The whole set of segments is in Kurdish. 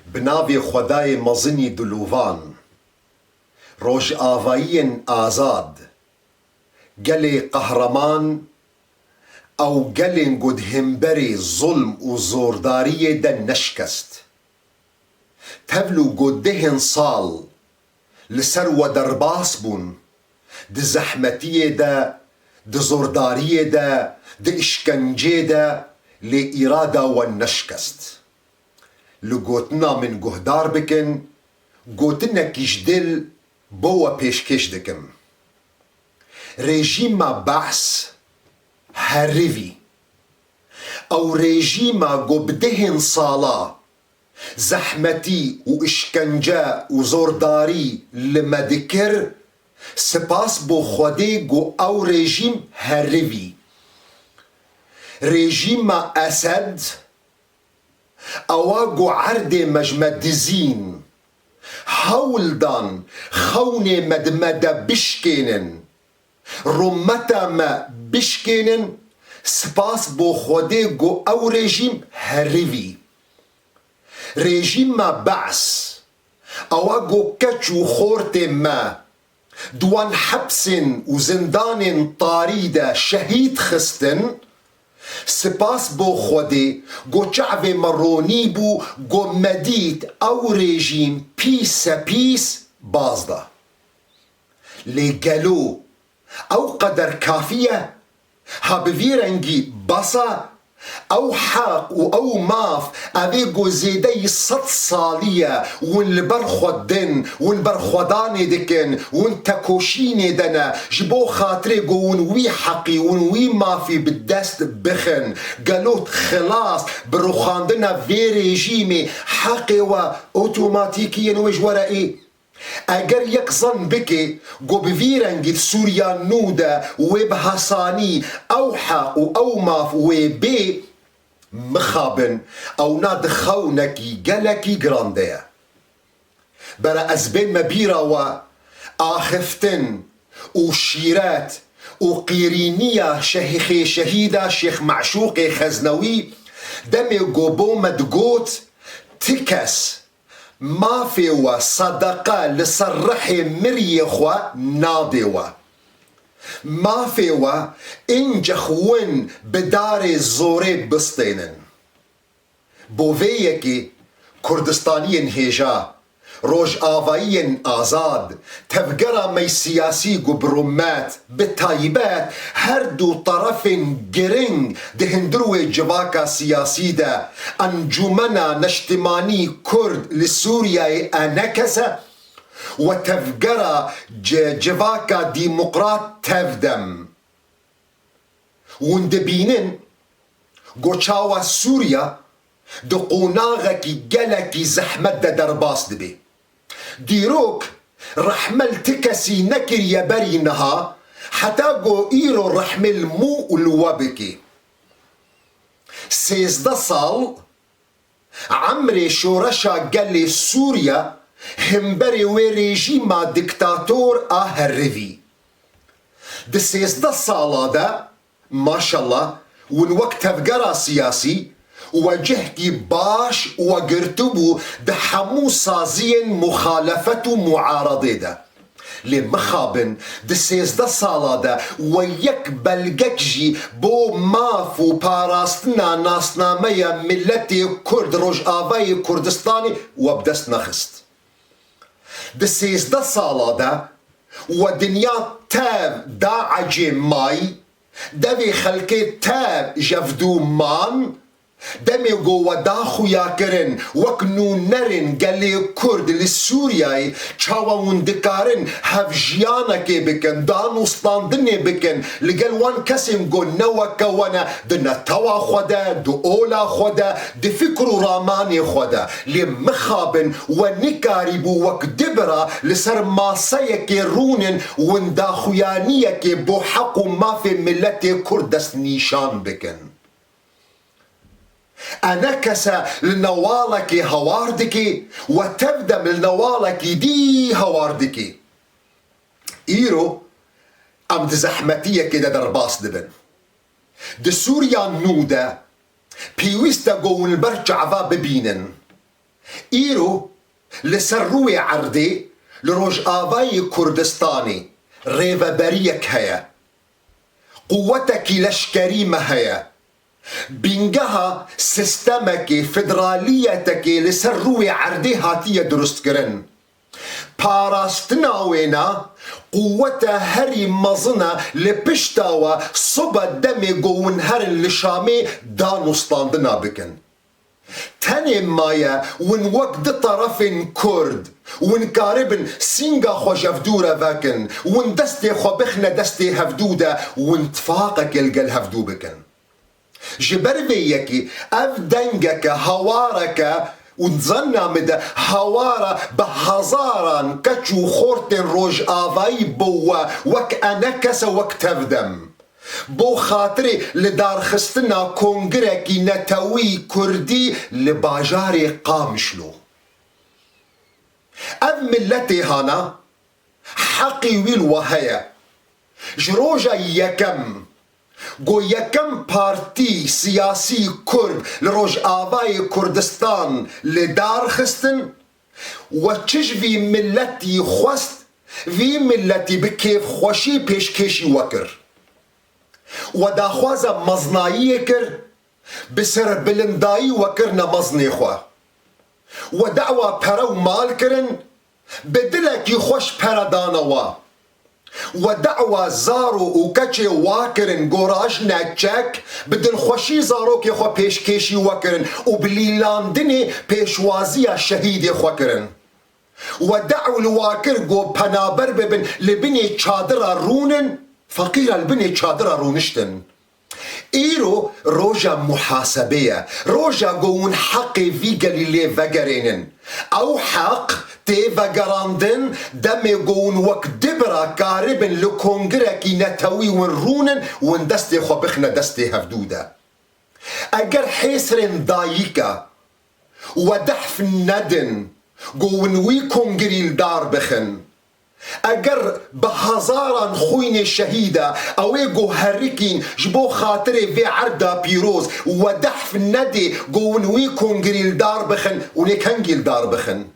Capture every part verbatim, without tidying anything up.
Bi navê Xwedayê mezinî dilovan, rojavayiyên azad, gelê qehreman, ew gelên ku di hemberî zulm û zordariyê de neşkest. Tevlû ku dehên sal li ser we derbas bûn, di zehmetiyê de, di zordariyê de, di îşkencê de, lê îrada we neşkest. Li gotina min guhdar bikin, gotinekî ji dil bo we pêşkêş dikim. Rejîma Be's herivî. Ew rejîma ku bi dehên sala zehmetî û îşkence û zordarî li me dikir, spas bo Xwedê ku ew rejîm herivî. Rejîma Esed, ewa ku erdê me ji me dizîn, hewl dan xewnê me di me de bişkênin, rûmeta me bişkênin, spas bo Xwedê ku ew rejîm herivî. Rejîma Be's, ewa ku keç û xortê me di wan hepsên û zindanên tarî de şehîd xistin, spas bo Xwedê ku çavê me ronî bû, ku me dît ew rejîm pîse pîs baz da. Lê gelo ew qeder kafî ye? Ha bi vî rengî bes e? Ew heq û ew maf, ev ê ku zêdeyî sed salî ye, hûn li ber xwe din, hûn berxwedanê dikin, hûn tekoşînê de ne, ji bo xatirê ku hûn wî heqî, hûn wî mafî bi dest bixin. Gelo xilas bi rûxandina vê rejîmê heqê we otomatîkî yên wê ji we re ê? Eger yek zan bike ku bi vî rengî di Sûriya nû de wê bi hesanî ew heq û ew maf wê bê, mixabin, ewna di xewnekî gelekî giran de ye. Bera ez bênme bîra we, axiftin û şîret û qîrîniya şehîxê şehîda Şêx Meşûqê Xeznewî, demê ku bo me digot, ti kes mafê we sedeqe li ser rihê miriyê xwe nadê we. Mafê we încex win bi darê zorê bistênin. Bo vê yekê Kurdistaniyên hêja, rojavayiyên azad, tevgera me yê siyasî ku bi rûmet, bi taybet her du terefên giring di hundir wê civaka siyasî de, Encûmena Neştimanî Kurd li Sûriyeyê, ENKS, we tevgera ci-, civaka demokrat TEV-DEM. Hûn dibînin ku çawa Sûriya di qonaxekî gelekî zehmet de derbas dibe. Dîrok rehme li ti kesî nekiriye berî niha, heta ku îro rehmê li mû û li we bike. Sêzdeh sal emrê şoreşa gelê Sûriya hemberê wê rejîma diktator a herivî. Di sêzdeh sala de, maşallah, hûn wek tevgera siyasî we cihkî baş we girtibû di hemû saziyên muxalefet û muaredê de. Lê mixabin, di sêzdeh sala de we yek belgek jî bo maf û parastina nasnameya miletê Kurd Rojavayê Kurdistanê we bi dest nexist. Di sêzdeh sala de we dinya tev da ecê may, devê xelkê tev jevdû man, demê ku we da xuya kirin wek nûnerên gelê Kurd li Sûriyeyê, çawa hûn dikarin hevjiyanekê bikin, danûstandinê bikin li gel wan kesên ku ne weke we ne, di netewa xwe de, di ola xwe de, di fikr û ramanê xwe de. Lê mixabin we nikarîbû wek du bira li ser maseyekê rûnin, windaxuyaniyekê bo heq û mafê miletê Kurd destnîşan bikin. ENKS li newalekê hawar dike, we TEV-DEM li newalekî dî hawar dike. Îro em di zehmetiyekê de derbas dibin. Di Sûriya nû de pêwîst e ku hûn li ber çava bibînin. Îro li ser rûyê erdê li Rojavayê Kurdistanê rêveberiyek heye. Quwetekî leşkerî me heye. Bingeha sîstemekê, federaliyetekê li ser rûyê erdê hatiye dirustkirin. Parastina wêna quwete herî mezin e li pişta we sibe demê ku hûn herin li Şamê danûstandina bikin. Tenê maye hûn wek du terefên Kurd, hûn karibin sînga xwe ji hevdû re vekin, hûn destê xwe bixine destê hevdû de, hûn tifaqekê li gel hevdû bikin. Ji ber vê yekê ev dengeke, hawareke û di zanna min de hawara bi hezaran keç û xortên Rojavayî bo we wek enekese, wek tevdem. Bo xatirê lidarxistina kongirekî netewî kurdî li bajarê Qamişlo. Ev miletê hana heqî wî li we heye. Ji roja yekem, ku yekem partî siyasî kurd li Rojavayê Kurdistan li dar xistin, we çi ji vî miletî xwest, vî miletî bi kêfxweşî pêşkêşî we kir. We daxwaza mezinayiyê kir, bi serbilindayî we kirine mezinê xwe. We dawa pere û mal kirin, bi dilekî xweş pere dane we. We dawa zaro û keçê wa kirin, gorajine çek, bi dilxweşî zarokê xwe pêşkêşî we kirin û bi lîlandinê pêşwaziya şehîdê xwe kirin. We daw li wa kir ku penaber bibin, li binê çadira rûnin, feqîra li binê çadira rûniştin. Îro roja muhasebê ye, roja ku hûn heqê vî gelî lê vegerênin. Ew heq tê vegerandin, demê ku hûn wek du bira karibin li kongirekî netewî hûn rûnin, hûn destê xwe bixine destê hevdû de. Eger hêsrên dayika we dehf nedin ku hûn wî kongirî li dar bixin, eger bi hezaran xwînê şehîda ew ê ku herikîn ji bo xatirê vê erda pîroz we dehf nedê ku hûn wî kongirî li dar bixin, hûn ê kengî li dar bixin?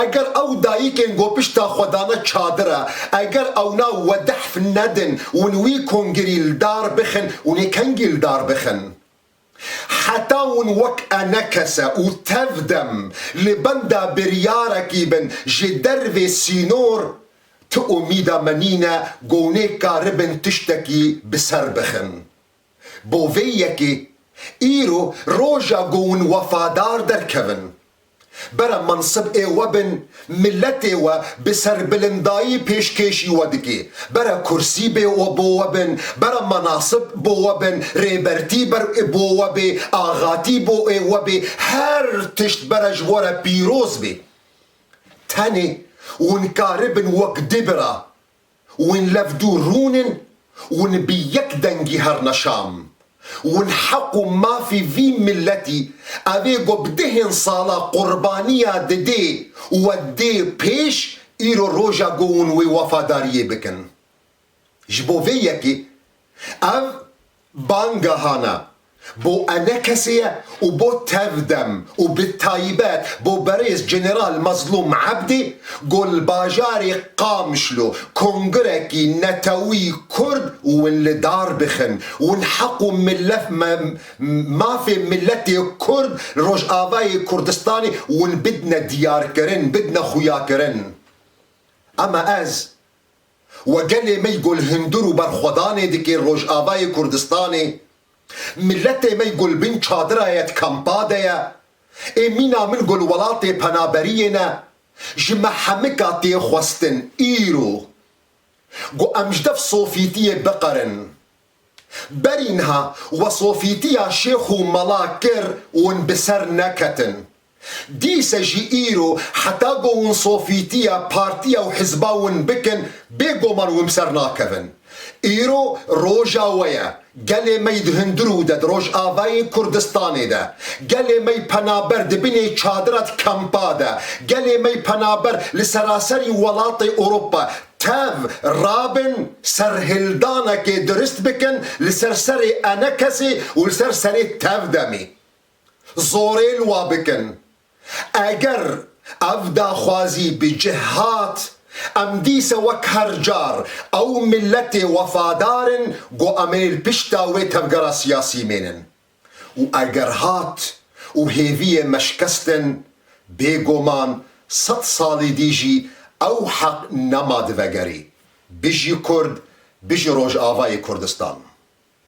Eger ew dayikên ku pişta xwe dane çadira, eger ewna we dehf nedin hûn wî kongirî li dar bixin, hûn ê kengî li dar bixin? Heta hûn wek enekese û tevdem li benda biryarekî bin ji dervê sînor, ti umîda me nîne ku hûn ê karibin tiştekî bi ser bixin. Bo vê yekê îro roja ku hûn wefadar derkevin. Bere mensib ê we bin, miletê we bi serbilindayî pêşkêşî we dike. Bere kursî bê we bo we bin, bere menasib bo we bin, rêbertî ber bo we bê, axatî bo ê we bê, her tişt bere ji we re pîroz bê. Tenê hûn karibin wek du bira, hûn levdû rûnin, hûn bi yek dengî herne Şam. Hûn heq û mafê vî miletî, ev ê ku bi dehên sala qurbaniya didê we dê pêş, îro roja ku hûn wê wefadariyê bikin. Ji bo vê yekê ev banga hana bo enekesê ye û bo tevdem û bi taybet bo berêz General Mezlûm Ebdî, ku li bajarê Qamişlo kongirekî netewî Kurd hûn li dar bixin, hûn heq û milef-, me-, mafê miletê Kurd li Rojavayê Kurdistanê hûn bidine diyarkirin, bidine xuyakirin. Ema ez we gelê me yî ku li hundir û berxwedanê dike Rojavayê Kurdistanê, miletê me yî ku li bin çadira ye, di kampa de ye, ê mîna min ku li welatê penaberiyê ne, ji me hemika tê xwestin îro ku em ji dev sofîtiyê biqerin. Berî niha we sofîtiya şêx û mela kir û hûn bi ser neketin. Dîse jî îro heta ku hûn sofîtiya partiya û hizba hûn bikin, bêguman hûn bi ser nakevin. Îro roja we ye. Gelê me yî di hundir û de, di Rojavayê Kurdistanê de, gelê me yî penaber di binê çadira di kampa de, gelê me yî penaber li seraserî welatê Ewropa tev rabin, serhildanekê dirist bikin li ser serê enekesê û li ser serê tevdemê. Zorê li wa bikin. Eger ev daxwazî bi cih hat, em dîse wek her car ew miletê wefadar in ku em ê li pişta wê tevgera siyasî mênin. Û eger hat û hêviyê me şikestin, bêguman sed salî dî jî ew heq nema divegerî. Bijî Kurd, bijî Rojavayê Kurdistan.